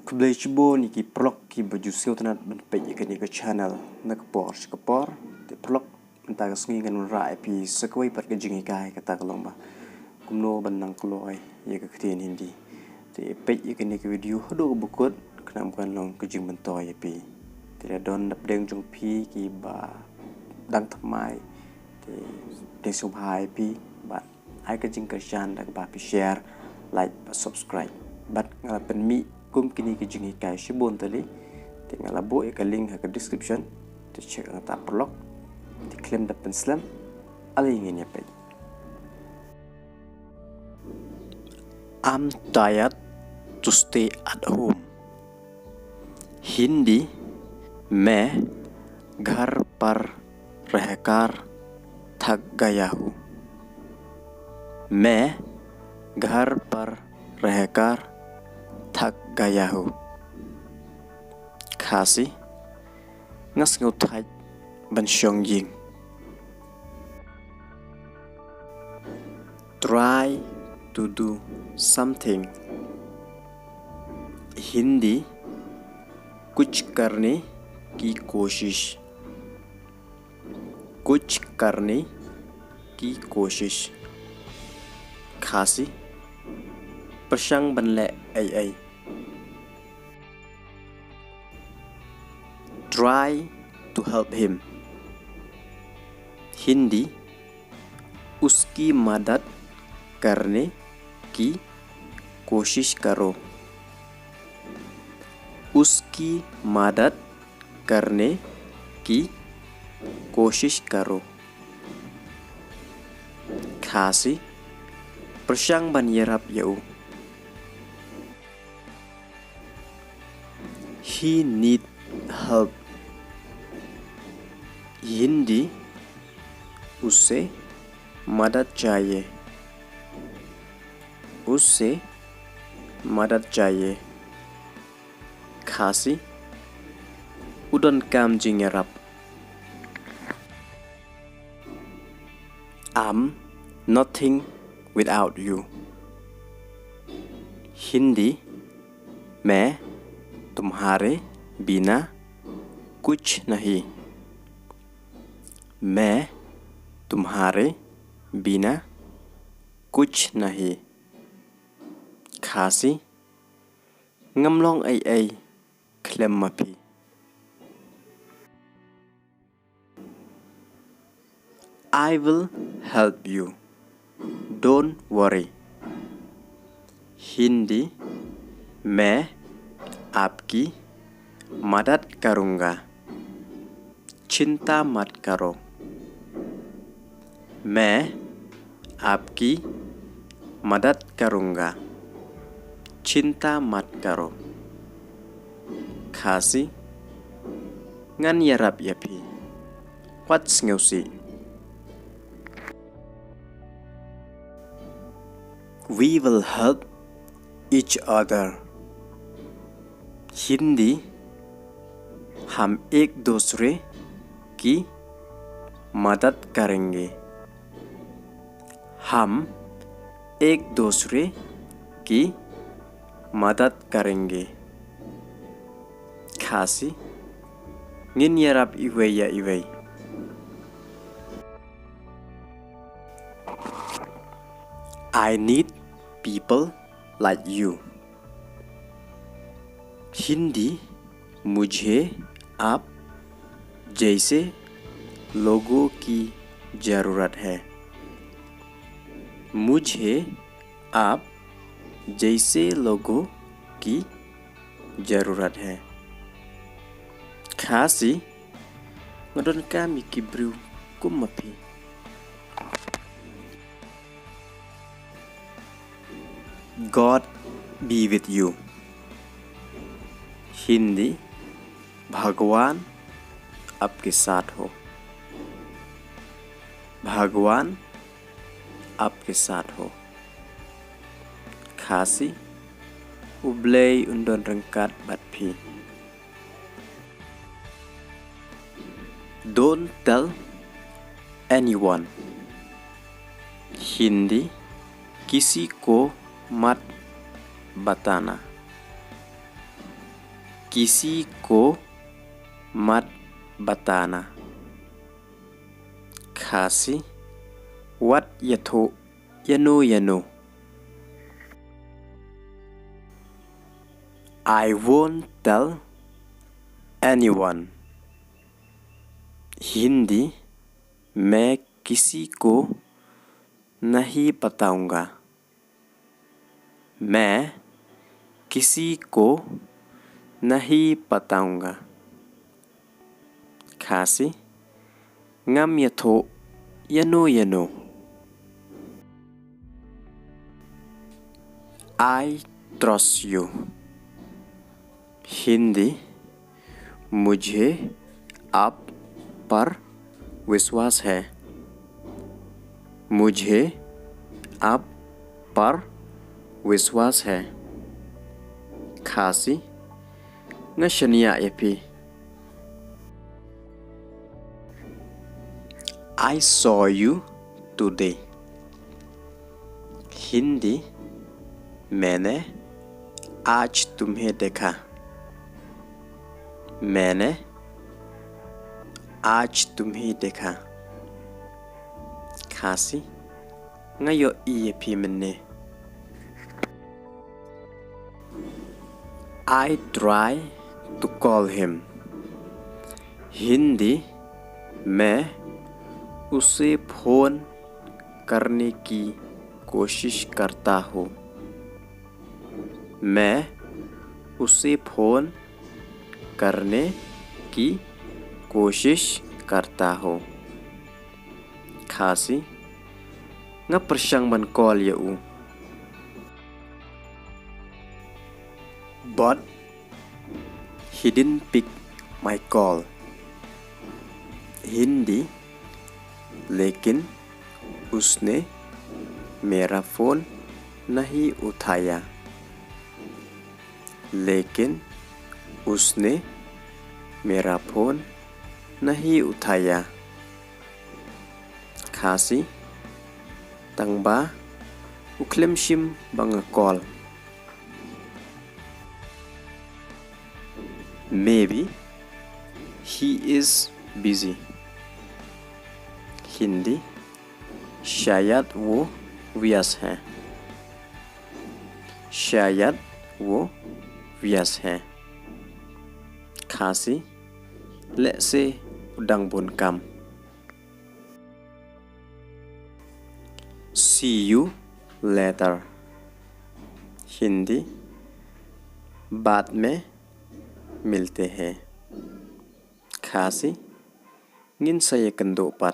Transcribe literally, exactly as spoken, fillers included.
Khublei shibun ïa ki paralok kiba ju sngewtynnat ban peit ïa kane ka channel na ka por sha ka por. Te paralok, mynta ka sngi ngan wanrah ïa phi sa kawei pat ka jinghikai, kata ka long ba kumno ban nang kloi ïa ka ktien Hindi. Te peit ïa kane ka video haduh kaba kut, khnang ba kan long ka jingmyntoi ïa phi. Te lada don napdeng jong phi kiba dang thymmai, te dei sngewbha ïa phi bad ai ka jingkyrshan da kaba phi share, like bad subscribe. Bad nga la pynmih kum kine ki jinghikai shibun tylli. Te nga la buh ïa ka link ha ka description. Te check, nangta paralok, te khlem da pynslem, ale ngin ïa peit. I'm tired to stay at home. हिंदी, मैं घर पर रहकर थक गया हूँ। मैं घर पर रहकर थक गया हूँ। Khasi, nga sngewthait ban shong ïing. Try to do something. हिंदी, कुछ करने की कोशिश। कुछ करने की कोशिश। Khasi, pyrshang ban leh ei ei. Try to help him. हिंदी, उसकी मदद करने की कोशिश करो। उसकी मदद करने की कोशिश करो। Khasi, pyrshang ban ïarap ïa u. He need help. हिंदी, उसे मदद चाहिए। उसे मदद चाहिए। Khasi, u donkam jingïarap. I'm nothing without you. हिंदी, मैं तुम्हारे बिना कुछ नहीं। मैं तुम्हारे बिना कुछ नहीं। Khasi, ngam long ei ei khlem ma phi. I will help you. Don't worry. हिंदी, मैं आपकी मदद करूँगा। चिंता मत करो। मैं आपकी मदद करूँगा। चिंता मत करो। Khasi, ngan ïarap ïa phi. Wat sngewsih. We will help each other. हिंदी, हम एक दूसरे की मदद करेंगे। हम एक दूसरे की मदद करेंगे। Khasi, ngin ïarap iwei ïa iwei. I need people like you. हिंदी, मुझे आप जैसे लोगों की ज़रूरत है। मुझे आप जैसे लोगों की ज़रूरत है। Khasi, nga donkam ïa ki briew kum ma phi. God be with you. हिंदी, भगवान आपके साथ हो। भगवान आपके साथ हो। Khasi, U Blei un don ryngkat bad phi. Don't tell anyone. हिंदी, किसी को मत बताना। किसी को मत बताना। Khasi, wat ïathuh ïano ïano. I won't tell anyone. Hindi, मैं किसी को नहीं बताऊंगा। मैं किसी को नहीं बताऊंगा। Khasi, ngam ïathuh ïano ïano. I trust you. Hindi, मुझे आप पर विश्वास है। मुझे आप पर विश्वास है। Khasi, nga shaniah ïa phi. I saw you today. Hindi, मैंने आज तुम्हें देखा। मैंने आज तुम्हें देखा। Khasi, nga ïohi ïa phi mynne. I try to call him. Hindi, मैं उसे फोन करने की कोशिश करता हूँ। मैं उसे फोन करने की कोशिश करता हूँ। Khasi, nga pyrshang ban call ïa u. But he didn't pick my call. Hindi, लेकिन उसने मेरा फोन नहीं उठाया। लेकिन उसने मेरा फोन नहीं उठाया। Khasi, tangba u khlem shim ba nga call. Maybe he is busy. Hindi, शायद वो व्यस्त है। शायद वो व्यस्त है। Khasi, lehse u dang bun kam. See you later. Hindi, बाद में मिलते हैं। Khasi, ngin sa ïakynduh pat